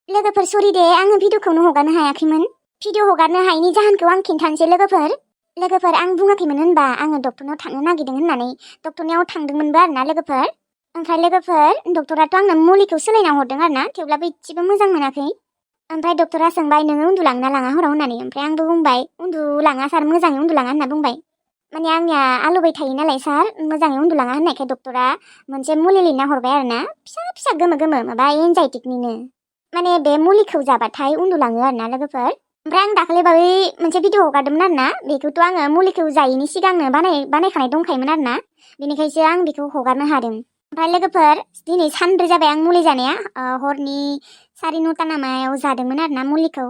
लोगोफोर सरि दे आङो भिडिअखौनो हगारनो हायाखैमोन। भिडिअ हगारनो हायैनि जाहोनखौ आं खिन्थानोसै लोगोफोर आं बुङाखैमोन होनबा आङो डक्टरनाव थांनो नागिरदों होननानै डक्टरनियाव थांदोंमोनबो आरोना लोगोफोर। ओमफ्राय लोगोफोर डक्टराथ' आंनो मुलिखौ सोलायना हरदों आरोना थेवब्लाबो इसेबो मोजां मोनाखै। ओमफ्राय डक्टरा सोंबाय नोङो उन्दुलाङो ना लाङा हराव होननानै। ओमफ्राय आंबो बुंबाय उन्दुलाङा सार मोजाङै उन्दुलाङा होनना बुंबाय। माने आंनिया आलौबाय थायो नालाय सार मोजाङै उन्दुलाङा होननायखाय डक्टरा मोनसे मुलि लिरना हरबाय आरोना फिसा फिसा गोमो गोमो माबा एनजाइटिकनिनो। माने बे मुलिखौ जाबाथाय उन्दुलाङो आरोना लोगोफोर। ओमफ्राय आं दाखालिबावै मोनसे भिडिअ हगारदोंमोन आरोना बेखौथ' आङो मुलिखौ जायैनि सिगांनो बानायखानाय दंखायोमोन आरोना बेनिखायसो आं बेखौ हगारनो हादों। ओमफ्राय लोगोफोर दिनै सानब्रै जाबाय आं मुलि जानाया हरनि 9:30 नामायाव जादोंमोन आरोना मुलिखौ।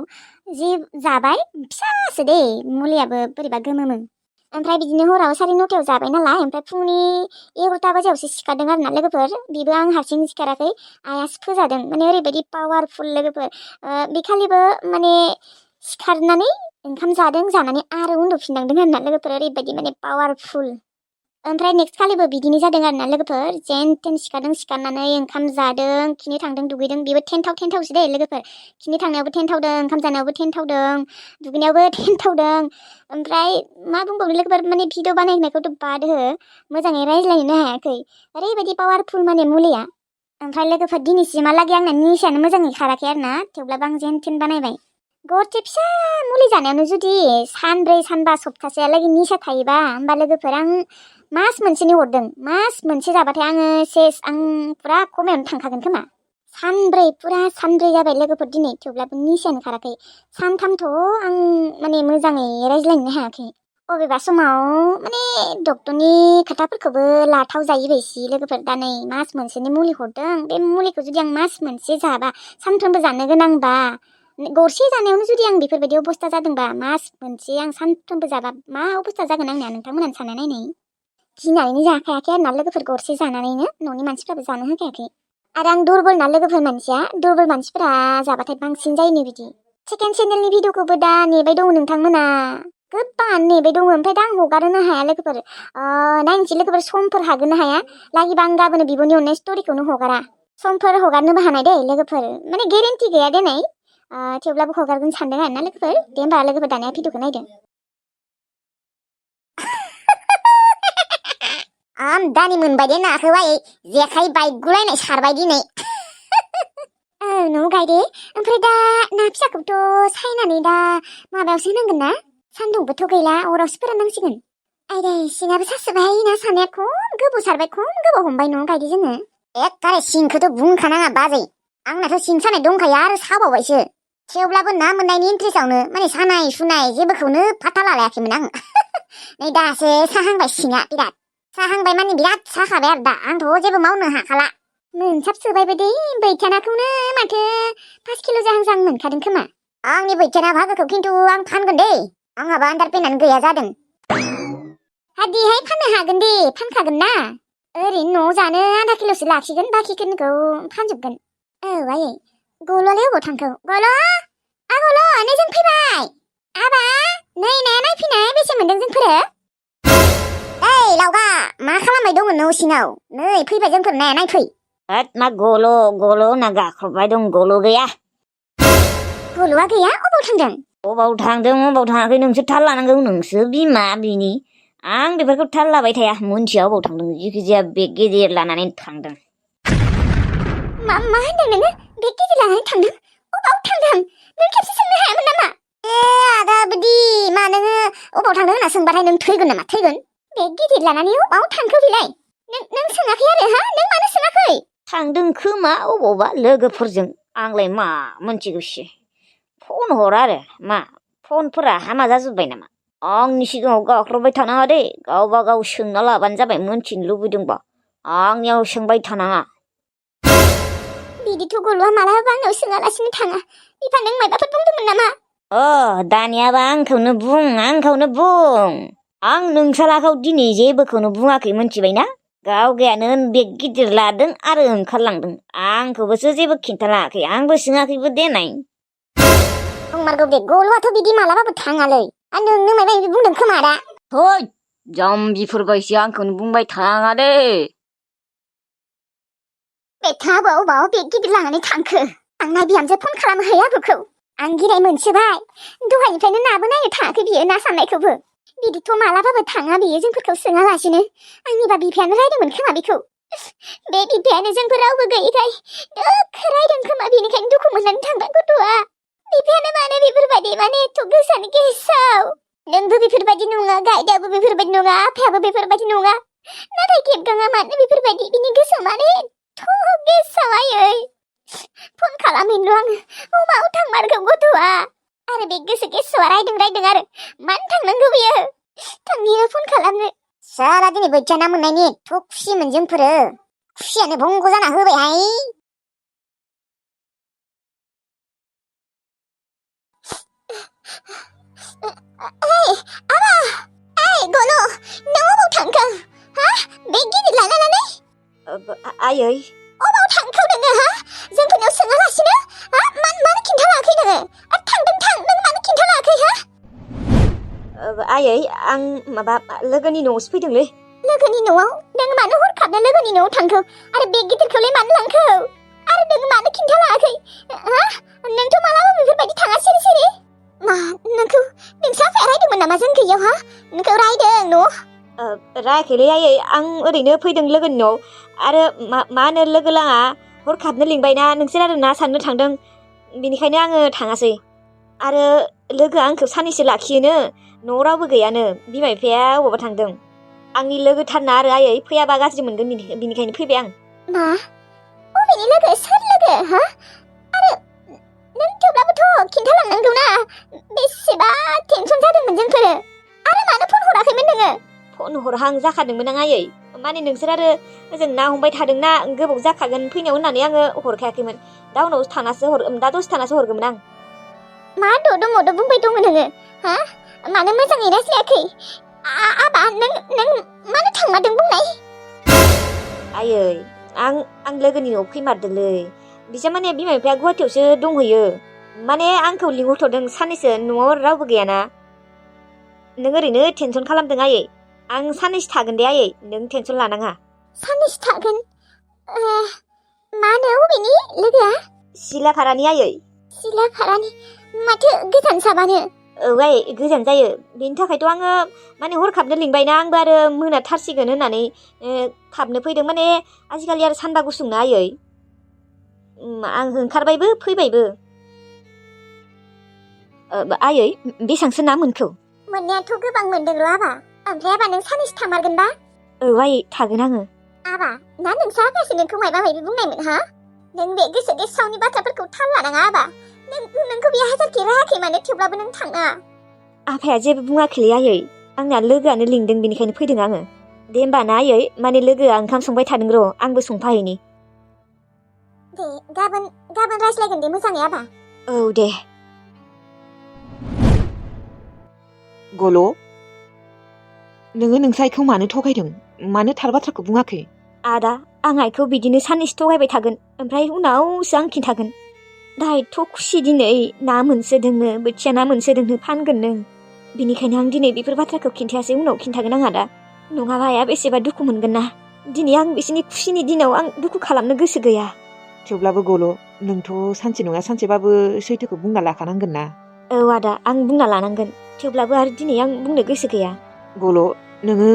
जि जाबाय फिसासो दे मुलियाबो बोरैबा गोमोमो। ओमफ्राय बिदिनो हराव 9:30 जाबाय नालाय ओमफ्राय फुंनि 11 बाजियावसो सिखारदों आरोना लोगोफोर। बेबो आं हारसिं सिखाराखै आइयासो फोजादों। माने ओरैबायदि पावारफुल लोगोफोर। बेखालिबो माने सिखारनानै ओंखाम जादों जानानै आरो उन्दुफिननांदों आरोना लोगोफोर ओरैबायदि माने पावारफुल। ओमफ्राय नेक्स्ट खालिबो बिदिनो जादों आरोना लोगोफोर जेन थेन सिखारदों सिखारनानै ओंखाम जादों खिनो थांदों दुगैदों बेबो टेन्टावसो दे लोगोफोर। खिनो थांनायावबो टेन्टावदों ओंखाम जानायावबो टेन्टावदों दुगैनायावबो टेन्टावदों। ओमफ्राय मा बुंबावनो लोगोफोर माने भिडिअ बानायनायखौथ' बाद हो मोजाङै रायज्लायनो हायाखै ओरैबायदि पावारफुल माने मुलिया। ओमफ्राय लोगोफोर दिनैसिमहालागै आंना निसायानो मोजाङै खाराखै आरोना थेवब्लाबो आं जेन थेन बानायबाय। गरसे फिसा मुलि जानायावनो जुदि सानब्रै सानबा सप्तासेहालागै निसा थायोबा होमबा लोगोफोर आं मास मोनसेनि हरदों। मास मोनसे जाबाथाय आं पुरा खमायावनो थांखागोन खोमा। सानब्रै जाबाय लोगोफोर दिनै थेवब्लाबो निसायानो खाराखै। सानथामथ' आं माने मोजाङै रायज्लायनो हायाखै। अबेबा समाव माने डक्टरनि खोथाफोरखौबो लाथाव जायो बायसि लोगोफोर। दा नै मास मोनसेनि मुलि हरदों बे मुलिखौ जुदि आं मास मोनसे जाबा सानफ्रोमबो जानो गोनांबा गरसे जानायावनो जुदि आं बेफोरबायदि अबस्था जादोंबा मास मोनसे आं सानफ्रोमबो जाबा मा अबस्था जागोन आंनिया नोंथांमोनानो सानना नायनाय। गिनानैनो जाखायाखै आरोना लोगोफोर गरसे जानानैनो न'नि मानसिफ्राबो जानो होखायाखै। आरो आं दुरबल ना लोगोफोर मानसिया दुरबल मानसिफोरा जाबाथाय बांसिन जायोनो बिदि। सेकेन्ड चेनेलनि भिडिअखौबो दा नेबाय दङ नोंथांमोना गोबाङानो नेबाय दङ। ओमफ्राय दा आं हगारनो हाया लोगोफोर। नायनोसै लोगोफोर समफोर हागोन ना हाया लागिबा आं गाबोन बिब'नि अननाय स्ट'रिखौनो हगारा। समफोर हगारनोबो हानाय दे लोगोफोर माने गेरेन्टि गैया देनाय थेवब्लाबो हगारगोन सानदों आरोना लोगोफोर। दे होमबा लोगोफोर दानिया भिडिअखौ नायदो। आमदानि मोनबाय दे नाखौहाय जेखाइ बायगुलायनाय सारबाय दिनै। न'आव गायदे। ओमफ्राय दा ना फिसाखौथ' सायनानै दा माबायावसो होनांगोन ना सान्दुंबोथ' गैला अरावसो फोराननांसिगोन। आइदै सिङाबो सासोबाय ना सारनाया खम गोबाव सारबाय खम गोबाव हमबाय न'आव गायदे जोङो। एकबारे सिंखौथ' बुंखानाङा बाजै आंनाथ' सिं सानाय दंखायो आरो साबावबायसो। थेवब्लाबो ना मोननायनि इन्ट्रेस्टआवनो माने सानाय सुनाय जेबोखौनो फाथा लालायाखैमोन आं। नै दासो साहांबाय सिङा बिराद साहांबाय माने बिराद साखाबाय आरो दा आंथ' जेबो मावनो हाखाला। मोनसाब सोबायबो दे बैथानाखौनो माथो 5 किल' जाहां मोनखादों खोमा। आंनि बैथाना भागोखौ खिन्थु आं फानगोन दे आंहाबो आन्दारपेनानो गैया जादों। हादिहाय फाननो हागोन दे फानखागोन ना ओरैनो न'आव जानो आधा किल'सो लाखिगोन बाखिखिनिखौ फानजोबगोन। औ आयै गल'आलाय अबाव थांखो गल' गल' नै जों फैबाय। आबा नै नाया नायफैनाय बेसे मोनदों जोंफोरो। ओइ लावगा मा खालामबाय दङ न' सिङाव नै फैबाय जोंफोर नाया नायफै। मा गल' होनना गाख्रबबाय दं गल' गैया। गल'आ गैया अबाव थांदों? अबाव थाङाखै नोंसो थाल लानांगौ नोंसो बिमा बिनि आं बेफोरखौ थाल लाबाय थाया मोनथिया अबाव थांदों जिखिजाया बेग गेदेर लानानै थांदों। मा होनदों नोङो बेग गिदिर लानानै थांदों? अबाव थांदों नों खेबसे सोंनो हायामोन नामा? आदा बिदि मा नोङो अबाव थांदों होनना सोंबाथाय नों थैगोन नामा थैगोन? बेग गिदिर लानानै अबाव थांखो बिलाय? नों सोङाखै आरो नों मानो सोङाखै? थांदों खोमा अबावबा लोगोफोरजों आंलाय मा मोनथिगौसि। फन हर आरो मा फनफोरा हामा जाजोब्बाय नामा? आंनि सिगाङाव गाख्रबबाय थानाङा दे गावबा गाव सोंना लाबानो जाबाय मोनथिनो लुबैदोंबा आंनियाव सोंबाय थानाङा। बिदिथ' गल'आ मालाबाबो आंनाव सोङालासिनो थाङा। बिफा नों मायबाफोर बुंदोंमोन नामा? दानियाबा आंखौनो बुं आं नोंसालाखौ दिनै जेबोखौनो बुङाखै मोनथिबायना। गावगायानो बेग गिदिर लादों आरो ओंखारलांदों आंखौबोसो जेबो खिन्थालाङाखै आंबो सोङाखैबो देनाय। नंमारगौ दे गल'आथ' बिदि मालाबाबो थाङालै नोंनो मायबा मायबि बुंदों खोमा दा। थै जाम्बिफोरबायसो आंखौनो बुंबाय थाङा दे। बेथाङाबो अबाव बेग गिदिर लानानै थांखो आंना बिहामजो फन खालामहै आबौखौ आं गिनाय मोनसोबाय दहायनिफ्रायनो नाबो नायनो थाङाखै बियो ना साननायखौबो बिदिथ' मालाबाबो थाङा बियो जोंफोरखौ सोङालासिनो आंनिबा बिफायानो रायदोंमोन खोमा बेखौ बे बिफायानो जोंफोर रावबो गैयैखाय दोखो रायदों खोमा बेनिखायनो दुखु मोननानै थांबाय गथ'आ बिफायानो मानो बेफोरबायदि माने एथ' गोसानो गेसाव नोंबो बेफोरबायदि नङा गाइदाबो बेफोरबायदि नङा आफायाबो बेफोरबायदि नङा नाथाय खेबगाङा मानो बेफोरबायदि बिनि गोसोआव माने एथ' गेसाव आयै फन खालामहैनो आङो अबाव थांमारगौ गथ'आ आरो बे गोसो गेसावा रायदों आरो मानो थांनांगौ बियो थांनिनो फन खालामनो साला दिनै बोथिया ना मोननायनि एथ' खुसिमोन जोंफोरो खुसियानो भंग जाना होबायहाय आबा गल' नों अबाव थांखो हा बे गिदिर लानानै आयै अबाव थांखो नोङो हा जोंफोरनाव सोङालासिनो हा मानो खिन्थालाङाखै नोङो आरो थां नों मानो खिन्थालाङाखै हा आयै आं माबा लोगोनि न'आवसो फैदोंलै लोगोनि न'आव नों मानो हरखाबनो लोगोनि न'आव थांखो आरो बे गिदिरखौलाय मानो लांखो आरो नों मानो खिन्थालाङाखै हा नोंथ' मालाबा बेफोरबायदि थाङा सिरि मा नोंखौ नोंसा आफाया रायदोंमोन नामा जों गैयाव हा नोंखौ रायदों न' रायाखैलै आयै आं ओरैनो फैदों लोगोनि न'आव आरो मा होनो लोगो लाङा हरखाबनो लिंबायना नोंसोर आरो ना सारनो थांदों बेनिखायनो आङो थाङासै आरो लोगोआ आंखौ साननैसो लाखियोनो न'आव रावबो गैयानो बिमा बिफाया अबावबा थांदों आंनि लोगोथारना आरो आयै फैयाबा गाज्रि मोनगोन बिनिखायनो फैबाय आं मा अबेनि लोगो सोर लोगो हा आरो नों थेवब्लाबोथ' खिन्थालांनांगौ ना बेसेबा टेनसन जादोंमोन जोंफोरो आरो मानो फन हराखैमोन नोङो फन हरहां जाखादोंमोन आं आयै माने नोंसोर आरो ओजों ना हमबाय थादोंना गोबाव जाखागोन फैनायाव होननानै आङो हरखायाखैमोन दा उनाव दा दसे थानासो हरगौमोन आं मा दङ बुंबाय दङ नोङो हा मानो मोजाङै रायज्लायाखै आबा नों मानो थांमारदों बुंनाय आयै आं लोगोनि न'आव फैमारदोंलै बिसा माने बिमा बिफाया गुवाहाटियावसो दंहैयो माने आंखौ लिंहरथ'दों साननैसो न'आव रावबो गैयाना नों ओरैनो टेनसन खालामदों आयै आं साननैसो थागोन दे आयै नों टेनसन लानाङा साननैसो थागोन मानो अबेनि लोगोआ सिलाफारानि आयै सिलाफारानि माथो गोजान साबानो औ आयै गोजान जायो बेनि थाखायथ' आङो माने हरखाबनो लिंबायना आंबो आरो मोनाथारसिगोन होननानै थाबनो फैदों माने आजिखालि आरो सानबा गुसुंना आयै आं ओंखारबायबो फैबायबो आयै बेसांसो ना मोनखौ मोननायाथ' गोबां मोनदों आबा ओमफ्राय आबा नों साननैसो थामारगोनबा औ आयै थागोन आङो आबा ना नोंसा आफायासो नोंखौ मायबा मायबि बुंनायमोन हा नों बे गोसो गेसावनि बाथ्राफोरखौ थाल लानाङा आबा नोंखौ बे हाजारखि रायाखै माने थेवब्लाबो नों थाङा आफाया जेबो बुङाखैलै आयै आंना लोगोआनो लिंदों बेनिखायनो फैदों आङो दे होमबा ना आयै माने लोगोआ ओंखाम संबाय थादों र' आंबो संफाहैनि दे गाबोन रायज्लायगोन दे मोजाङै आबा औ दे गल' नोङो नोंसा आइखौ मानो थगायदों मानो थार बाथ्राखौ बुङाखै आदा आं आइखौ बिदिनो साननैसो थगायबाय थागोन ओमफ्राय उनावसो आं खिन्थागोन दाहायथ' खुसि दिनै ना मोनसोदोंनो बोथिया ना मोनसोदोंनो फानगोननो बिनिखायनो आं दिनै बेफोर बाथ्राखौ खिन्थायासै उनाव खिन्थागोन आं आदा नङाबा आइया बेसेबा दुखु मोनगोन ना दिनै आं बिसोरनि खुसिनि दिनाव आं दुखु खालामनो गोसो गैया थेवब्लाबो गल' नोंथ' सानसे नङा सानसेबाबो सैथोखौ बुंना लाखानांगोन ना औ आदा आं बुंना लानांगोन थेवब्लाबो आरो दिनै आं बुंनो गोसो गैया गल' नोङो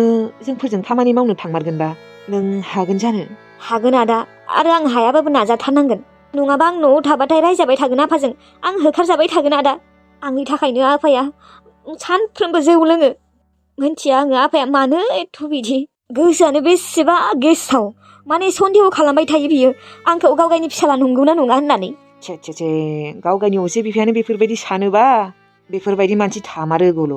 जोंफोरजों खामानि मावनो थांमारगोनबा नों हागोन जानो हागोन आदा आरो आं हायाबाबो नाजाथारनांगोन नङाबा आं न'आव थाबाथाय रायजाबाय थागोन आफाजों आं होखारजाबाय थागोन आदा आंनि थाखायनो आफाया सानफ्रोमबो जौ लोङो मिन्थिया आङो आफाया मानो एथ' बिदि गोसोआनो बेसेबा गेसाव माने सन्देह खालामबाय थायो बियो आंखौ गावगायनि फिसाला नंगौना नङा होननानै छे गावगायनि असे बिफायानो बेफोरबायदि सानोबा बेफोरबायदि मानसि थामारो गल'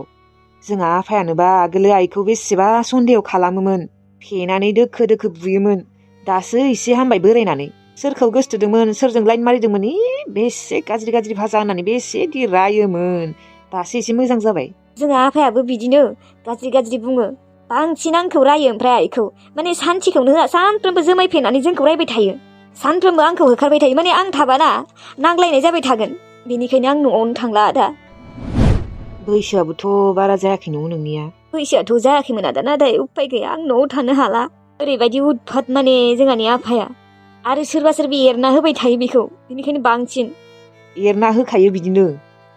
जोंहा आफायानोबा आगोलो आइखौ बेसेबा सन्देह खालामोमोन फेनानै दोखो बुयोमोन दासो एसे हामबाय बोरायनानै सोरखौ गोसथोदोंमोन सोरजों लाइन मारिदोंमोन बेसे गाज्रि भाजा होननानै बेसे दि रायोमोन दासो एसे मोजां जाबाय जोंहा आफायाबो बिदिनो गाज्रि बुङो बांसिन आंखौ रायो ओमफ्राय आइखौ माने सान्थिखौनो होआ सानफ्रोमबो जोमाय फेनानै जोंखौ रायबाय थायो सानफ्रोमबो आंखौ होखारबाय थायो माने आं थाबाना नांलायनाय जाबाय थागोन बेनिखायनो आं न'आवनो थांला आदा बैसोआबोथ' बारा जायाखै नङा नोंनिया बैसोआथ' जायाखैमोन आदा नाथाय उपाय गैया आं न'आव थानो हाला ओरैबायदि उदफात माने जोंहानि आफाया आरो सोरबा सोरबि एरना होबाय थायो बेखौ बेनिखायनो बांसिन एरना होखायो बिदिनो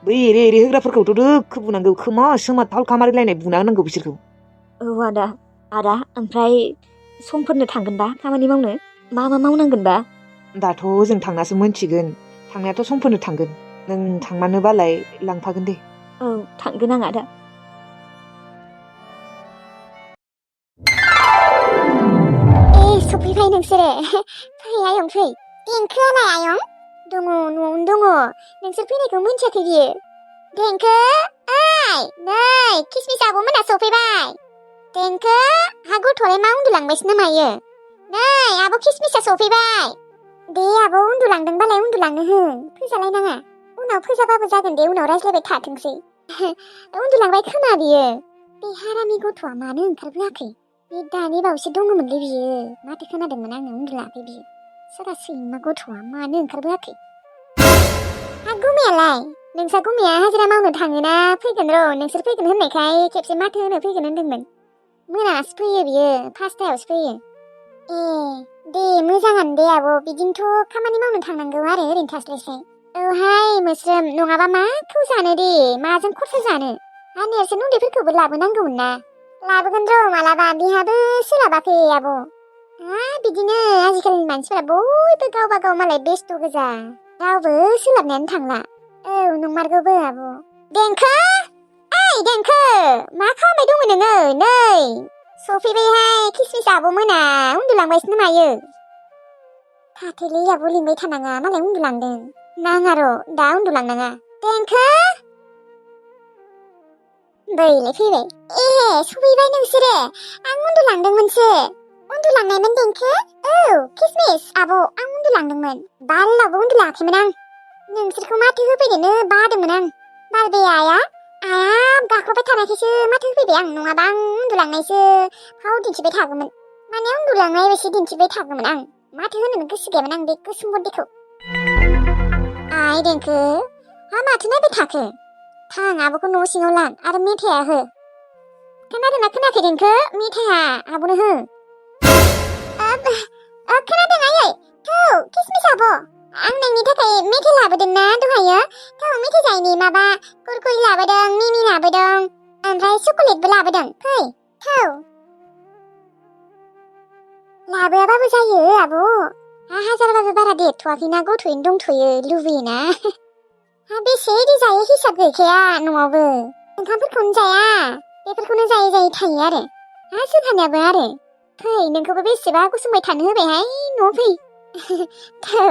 बै एरे एरे होग्राफोरखौथ' दोखो बुनांगौ खोमा सोमा थालखा मारिलायनाय बुना होनांगौ बिसोरखौ औ आदा ओमफ्राय समफोरनो थांगोन दा खामानि मावनो मा मावनांगोन दा दाथ' जों थांनासो मोनथिगोन थांनायाथ' समफोरनो थांगोन नों थांमानोबालाय लांफागोन दे औ थांगोन आं आदा सफैबाय नोंसोरो फै आयं फै देंखोआलाय आयं दङ न'आवनो दङ नोंसोर फैनायखौ मोनथियाखै बियो देंखो ओइ नै किसमिस आब'मोना सफैबाय देंखो हा गथ'आलाय मा उन्दुलांबायसो ना मायो नै आब' किसमिसा सफैबाय दे आब' उन्दुलांदोंबालाय उन्दुलांनो हो फोजालायनाङा उनाव फोजाबाबो जागोन दे उनाव रायज्लायबाय थाथोंसै उन्दुलांबाय खोमा बियो बे हारामि गथ'आ मानो ओंखारबोआखै बे दानि बावैसो दङमोनलै बियो माथो खोनादोंमोन आङो उन्दुलाङाखै बियो सोरबा सैमा गथ'आ मानो ओंखारबोआखै हा गुमैयालाय नोंसा गुमैया हाजिरा मावनो थाङोना फैगोन र' नोंसोर फैगोन होननायखाय खेबसे माथो होनो फैगोन होनदोंमोन मोनासो फैयो बियो 5टायावसो फैयो ए दे मोजाङानो दे आब' बिदिनोथ' खामानि मावनो थांनांगौ आरो ओरैनो थास्लायस्लाय औहाय मोस्रोम नङाबा माखौ जानो दे माजों खरसा जानो हा नेरसोन उन्दैफोरखौबो लाबोनांगौमोन ना लाबोगोन र' मालाबा बिहाबो सोलाबाखै आब' बिदिनो आजिखालिनि मानसिफोरा बयबो गावबा गाव मालाय बेस्थ' गोजा रावबो सोलाबनायानो थांला औ नंमारगौबो आब' देंखो ओइ देंखो मा खालामबाय दङ नोङो नै सफैबायहाय किसमिस आब' मोना उन्दुलांबायसो मायो थाथोलै आब' लिंबाय थानाङा मालाय उन्दुलांदों नाङा र' दा उन्दुलांनाङा देंखो बैलाय फैबाय ए सफैबाय नोंसोरो आं उन्दुलांदोंमोनसो उन्दुलांनायमोन देंखो औ किसमिस आब' आं उन्दुलांदोंमोन बाल्लावबो उन्दुलाङाखैमोन आं नोंसोरखौ माथो होफैनोनो बादोंमोन आं बारबाय आया गाख्रबबाय थानायखायसो माथो होफैबाय आं नङाबा आं उन्दुलांनायसो फाव दिन्थिबाय थागौमोन माने उन्दुलांनाय बायदि दिन्थिबाय थागौमोन आं माथो होनोनो गोसो गैयामोन आं बे गोसोम बन्दिखौ आइ देंखो माथो नायबाय थाखो थां आब'खौ न' सिङाव लां आरो मेथाइया हो खोनादोंना खोनायाखै देंखो मेथाइया आब'नो हो खोनादों आयै थौ किसमिस आब' आं नोंनि थाखाय मेथाइ लाबोदों ना दहायो थौ मेथाइ जायनि माबा कुरकुरि लाबोदों मिमि लाबोदों ओमफ्राय चकलेटबो लाबोदों फै थौ लाबोआबाबो जायो आब' हाजारबाबो बारा देरथ'वाखैना गथ'यैनो दंथ'यो लुबैयोना बेसे इदि जायो हिसाब गैखाया न'आवबो ओंखामफोरखौनो जाया बेफोरखौनो जायै जायै थायो आरो जोंहानियाबो आरो फै नोंखौबो बेसेबा गसंबाय थानो होबायहाय न'आव फै थौ